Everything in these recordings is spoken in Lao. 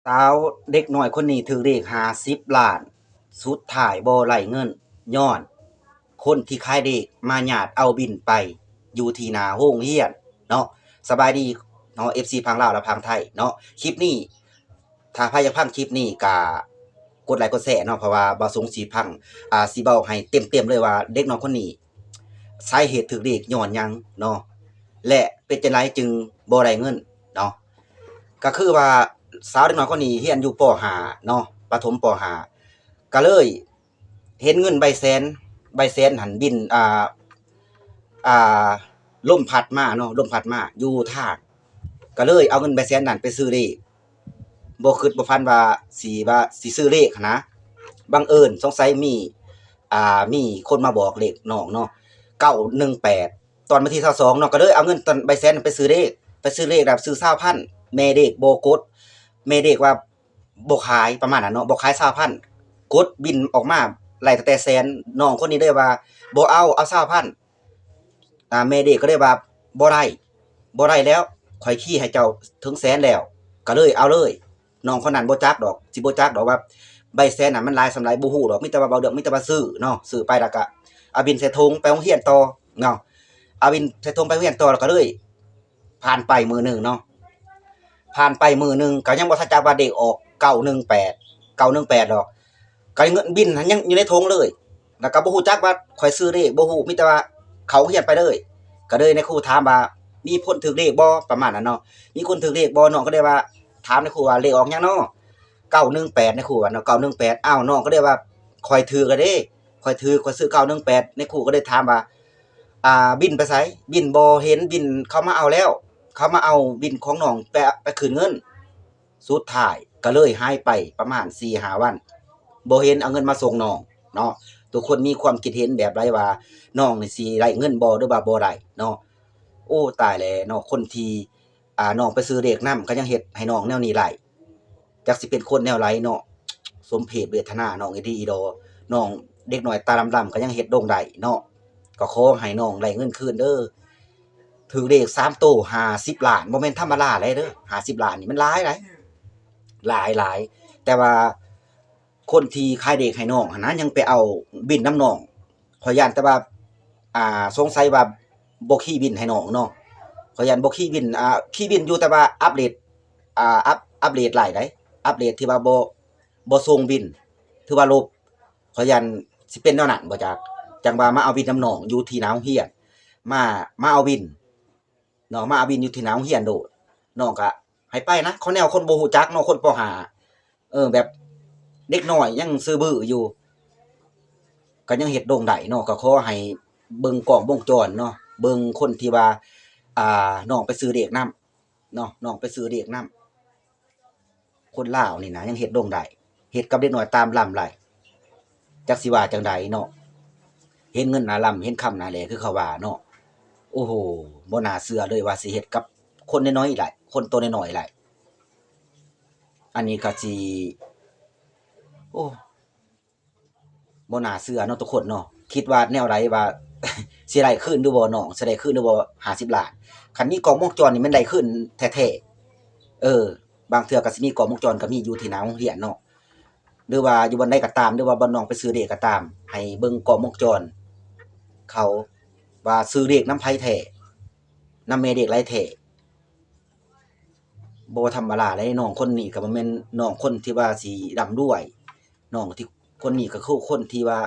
ສາວເດັກນ້ອຍຄົນນີ້ຖືກເລກຫ້າສິບລ້ານ ສຸດທ້າຍບໍ່ໄດ້ເງິນ ຍ້ອນຄົນທີ່ຂາຍເລກມາຍາດເອົາບິນໄປຢູ່ທີ່ໜ້າໂຮງຮຽນເນາະ. ສະບາຍດີເນາະ ເອັຟຊີ ຝັ່ງລາວ ແລະ ຝັ່ງໄທເນາະ. ຄລິບນີ້ ຖ້າໃຜຢາກຟັງຄລິບນີ້ກະກົດໄລກົດແຊເນາະ ເພາະວ່າບ່າວສົງຊິຟັງ ອ່າ ຊິເວົ້າໃຫ້ເຕັມໆເລີຍວ່າເດັກນ້ອຍຄົນນີ້ ສາເຫດຖືກເລກຍ້ອນຫຍັງເນາະ ແລະ ເປັນຈັ່ງໃດຈຶ່ງບໍ່ໄດ້ເງິນເນາະ. ກະຄືວ່າສາວເດັກນ້ອຍຄົນນີ້ຮຽນຢູ່ ປໍຫ້າເນາະ ປະຖົມ ປໍຫ້າ ກະເລີຍເຫັນເງິນໃບແສນ ໃບແສນຫັ້ນບິນ ອ່າ ອ່າ ລົມພັດມາເນາະ ລົມພັດມາຢູ່ທາງ ກະເລີຍເອົາເງິນໃບແສນນັ້ນໄປຊື້ເລກ ບໍ່ຄິດບໍ່ຝັນວ່າຊິ ວ່າຊິຊື້ເລກຫັ້ນນະ. ບັງເອີນສົງໄສມີ ອ່າ ມີຄົນມາບອກເລກນ້ອງເນາະ ເກົ້າໜຶ່ງແປດ ຕອນວັນທີຊາວສອງເນາະ ກະເລີຍເອົາເງິນຕອນໃບແສນນັ້ນໄປຊື້ເລກ ໄປຊື້ເລກແລ້ວຊື້ຊາວພັນ ແມ່ເລກບໍ່ກົດ ແມ່ເລກວ່າບໍ່ຂາຍ ປະມານນັ້ນເນາະ ບໍ່ຂາຍຊາວພັນ ກົດບິນອອກມາໄລ່ຕັ້ງແຕ່ແສນ ນ້ອງຄົນນີ້ເລີຍວ່າບໍ່ເອົາ ເອົາຊາວພັນ. ອ່າ ແມ່ເລກກໍເລີຍວ່າ ບໍ່ໄດ້ ບໍ່ໄດ້ແລ້ວ ຂ້ອຍຄີ້ໃຫ້ເຈົ້າເຖິງແສນແລ້ວ ກໍເລີຍເອົາເລີຍ. ນ້ອງຄົນນັ້ນບໍ່ຈັກດອກ ຊິບໍ່ຈັກດອກວ່າໃບແສນນັ້ນມັນຫຼາຍສ່ຳໃດ ບໍ່ຮູ້ດອກ ມີແຕ່ວ່າເວົ້າເລື່ອງ ມີແຕ່ວ່າຊື້ເນາະ ຊື້ໄປແລ້ວກໍເອົາບິນໃສ່ຖົງໄປໂຮງຮຽນຕໍ່ເນາະ ເອົາບິນໃສ່ຖົງໄປໂຮງຮຽນຕໍ່ ແລ້ວກໍເລີຍຜ່ານໄປມື້ໜຶ່ງເນາະ ຜ່ານໄປມື້ໜຶ່ງ ກໍຍັງບໍ່ທັນຈັກວ່າເລກອອກ ເກົ້າໜຶ່ງແປດ ເກົ້າໜຶ່ງແປດດອກ ກໍເງິນບິນຫັ້ນຍັງຢູ່ໃນຖົງເລີຍ ແລ້ວກໍບໍ່ຮູ້ຈັກວ່າຂ້ອຍຊື້ເລກ ບໍ່ຮູ້ ມີແຕ່ວ່າເຂົ້າໂຮງຮຽນໄປເລີຍ. ກໍເລີຍນາຍຄູຖາມວ່າ ມີຄົນຖືກເລກບໍ່ ປະມານນັ້ນເນາະ ມີຄົນຖືກເລກບໍ່ ນ້ອງກໍເລີຍວ່າ ຖາມນາຍຄູວ່າ ເລກອອກຫຍັງເນາະ ເກົ້າໜຶ່ງແປດ ນາຍຄູວ່າເນາະ ເກົ້າໜຶ່ງແປດ ອ້າວ ນ້ອງກໍເລີຍວ່າ ຂ້ອຍຖືກແລ້ວເດ້ ຂ້ອຍຖືກ ຂ້ອຍຊື້ເກົ້າໜຶ່ງແປດ ນາຍຄູກໍເລີຍຖາມວ່າ ອ່າ ບິນໄປໃສ ບິນບໍ່ເຫັນ ບິນເຂົາມາເອົາແລ້ວ ເຂົາມາເອົາບິນຂອງນ້ອງໄປ ໄປຂຶ້ນເງິນ. ສຸດທ້າຍກໍເລີຍຫາຍໄປປະມານສີ່ຫ້າວັນ ບໍ່ເຫັນເອົາເງິນມາສົ່ງນ້ອງເນາະ. ທຸກຄົນມີຄວາມຄິດເຫັນແບບໃດວ່າ ນ້ອງນີ້ຊິໄດ້ເງິນບໍ່ ຫຼືວ່າບໍ່ໄດ້ເນາະ? ໂອ້ ຕາຍແລ້ວເນາະ ຄົນທີ່ ອ່າ ນ້ອງໄປຊື້ເລກນຳ ກໍຍັງເຮັດໃຫ້ນ້ອງແນວນີ້ໄດ້ ຈັກຊິເປັນຄົນແນວໃດເນາະ. ສົມເພດເວທະນານ້ອງອີ່ຫຼີດອ ນ້ອງເດັກນ້ອຍຕາດຳໆ ກໍຍັງເຮັດດົງໄດ້ເນາະ. ກໍຂໍໃຫ້ນ້ອງໄດ້ເງິນຄືນເດີ. ຖືກເລກສາມໂຕຫ້າສິບລ້ານ ບໍ່ແມ່ນທຳມະດາເລີຍເດີ ຫ້າສິບລ້ານນີ້ມັນຫຼາຍໃດ ຫຼາຍໆ ແຕ່ວ່າຄົນທີ່ຂາຍເລກໃຫ້ນ້ອງຫັ້ນນະ ຍັງໄປເອົາບິນນຳນ້ອງ. ຂ້ອຍຢ້ານແຕ່ວ່າ ອ່າ ສົງໄສວ່າບໍ່ຄີ້ບິນໃຫ້ນ້ອງເນາະ ຂ້ອຍຢ້ານບໍ່ຄີ້ບິນ ອ່າ ຄີ້ບິນຢູ່ ແຕ່ວ່າອັບເດດ ອ່າ ອັບ ອັບເດດຫຼາຍໃດ ອັບເດດທີ່ວ່າບໍ່ ບໍ່ສົ່ງບິນ ຖືວ່າລົບ. ຂ້ອຍຢ້ານຊິເປັນແນວນັ້ນບໍ່ຈັກ ຈັ່ງວ່າມາເອົາບິນນຳນ້ອງຢູ່ທີ່ໜ້າໂຮງຮຽນ ມາ ມາເອົາບິນ ເນາະ ມາເອົາບິນຢູ່ທີ່ໜ້າໂຮງຮຽນໂລດ. ນ້ອງກະໃຫ້ໄປນະ ເຂົາແນວຄົນບໍ່ຮູ້ຈັກເນາະ ຄົນ ປໍຫ້າ ເອີ ແບບເດັກນ້ອຍຍັງຊື່ບື້ຢູ່ ກໍຍັງເຮັດດົງໄດ້ເນາະ. ກໍຂໍໃຫ້ເບິ່ງກ້ອງວົງຈອນເນາະ ເບິ່ງຄົນທີ່ວ່າ ອ່າ ນ້ອງໄປຊື້ເລກນຳ ເນາະ ນ້ອງໄປຊື້ເລກນຳ. ຄົນລາວນີ້ນະ ຍັງເຮັດດົງໄດ້ ເຮັດກັບເດັກນ້ອຍຕາດຳໄດ້ ຈັກຊິວ່າຈັ່ງໃດເນາະ. ເຫັນເງິນໜ້າລຳ ເຫັນຄຳໜ້າແຫຼ ຄືເຂົາວ່າເນາະ. ໂອ້ໂຫ ບໍ່ໜ້າເຊື່ອເລີຍວ່າຊິເຮັດກັບຄົນນ້ອຍໆໄດ້ ຄົນໂຕນ້ອຍໆໄດ້. ອັນນີ້ກໍຊິ ໂອ້ ບໍ່ໜ້າເຊື່ອເນາະທຸກຄົນເນາະ. ຄິດວ່າແນວໃດວ່າ ຊິໄດ້ຄືນຫຼືບໍ່ ນ້ອງຊິໄດ້ຄືນຫຼືບໍ່ ຫ້າສິບລ້ານ? ຄັນມີກ້ອງວົງຈອນນີ້ແມ່ນໄດ້ຄືນແທ້ໆ. ເອີ ບາງເທື່ອກໍຊິມີກ້ອງວົງຈອນ ກໍມີຢູ່ທີ່ໜ້າໂຮງຮຽນເນາະ ຫຼືວ່າຢູ່ບ່ອນໃດກໍຕາມ ຫຼືວ່າບ່ອນນ້ອງໄປຊື້ເລກກໍຕາມ ໃຫ້ເບິ່ງກ້ອງວົງຈອນເຂົາວ່າຊື້ເລກນຳໃຜແທ້ ນຳແມ່ເລກໃດແທ້. ບໍ່ທຳມະດາເດ້ ນ້ອງຄົນນີ້ກໍບໍ່ແມ່ນນ້ອງຄົນທີ່ວ່າຊິລ່ຳລວຍ ນ້ອງທີ່ ຄົນນີ້ກໍຄືຄົນທີ່ວ່າ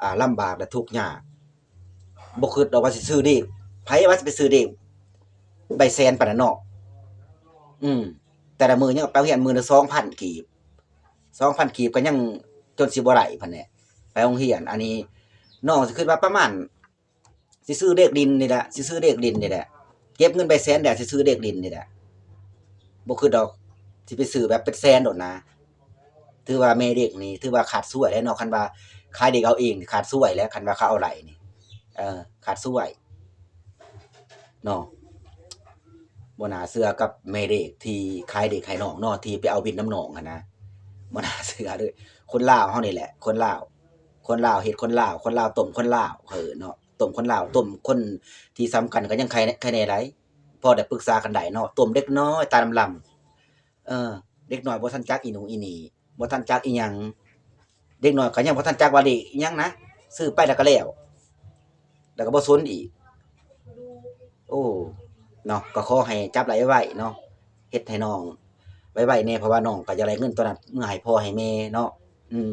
ອ່າ ລຳບາກ ແລະ ທຸກຍາກ ບໍ່ຄິດດອກວ່າຊິຊື້ເລກ ໃຜວ່າຊິໄປຊື້ເລກໃບແສນປານນັ້ນເນາະ. ອືມ ແຕ່ລະມື້ຍັງໄປໂຮງຮຽນມື້ລະສອງພັນກີບ ສອງພັນກີບກໍຍັງຈົນຊິບໍ່ໄດ້ຫັ້ນແຫຼະ ໄປໂຮງຮຽນ. ອັນນີ້ນ້ອງຊິຄິດວ່າປະມານ ຊິຊື້ເລກດິນນີ້ແຫຼະ ຊິຊື້ເລກດິນນີ້ແຫຼະ ເກັບເງິນໄປແສນແລ້ວ ຊິຊື້ເລກດິນນີ້ແຫຼະ. ບໍ່ຄິດດອກ ຊິໄປຊື້ແບບເປັນແສນໂລດນະ. ຖືວ່າແມ່ເລກນີ້ ຖືວ່າຂາດຊ່ວຍແລ້ວເນາະ ຄັນວ່າຂາຍເລກເອົາເອງນີ້ຂາດຊ່ວຍແລ້ວ ຄັນວ່າເຂົາເອົາໄລ່ນີ້ ເອີ ຂາດຊ່ວຍເນາະ. ບໍ່ໜ້າເຊື່ອກັບແມ່ເລກທີ່ຂາຍເລກໃຫ້ນ້ອງເນາະ ທີ່ໄປເອົາບິນນຳນ້ອງຫັ້ນນະ ບໍ່ໜ້າເຊື່ອເລີຍ. ຄົນລາວເຮົານີ້ແຫຼະ ຄົນລາວ ຄົນລາວເຮັດຄົນລາວ ຄົນລາວຕົ້ມຄົນລາວ ເອີ ເນາະ. ຕົ້ມຄົນລາວ ຕົ້ມຄົນທີ່ສຳຄັນກໍຍັງໃຄ ໃຄແດ່ໄດ໋ ພໍໄດ້ປຶກສາກັນໄດ້ເນາະ ຕົ້ມເດັກນ້ອຍຕາດຳໆ ເອີ ເດັກນ້ອຍບໍ່ທັນຈັກອີ່ໜູອີ່ໜີ່ ບໍ່ທັນຈັກອີ່ຫຍັງ ເດັກນ້ອຍກໍຍັງບໍ່ທັນຈັກວ່າເລກອີ່ຫຍັງນະ ຊື້ໄປແລ້ວກໍແລ້ວ ແລ້ວກໍບໍ່ສົນອີກ. ໂອ້ ເນາະ ກໍຂໍໃຫ້ຈັບໄດ້ໄວໆເນາະ ເຮັດໃຫ້ນ້ອງໄວໆແດ່ ເພາະວ່ານ້ອງກໍຢາກໄດ້ເງິນໂຕນັ້ນເມືອໃຫ້ພໍ່ໃຫ້ແມ່ເນາະ. ອືມ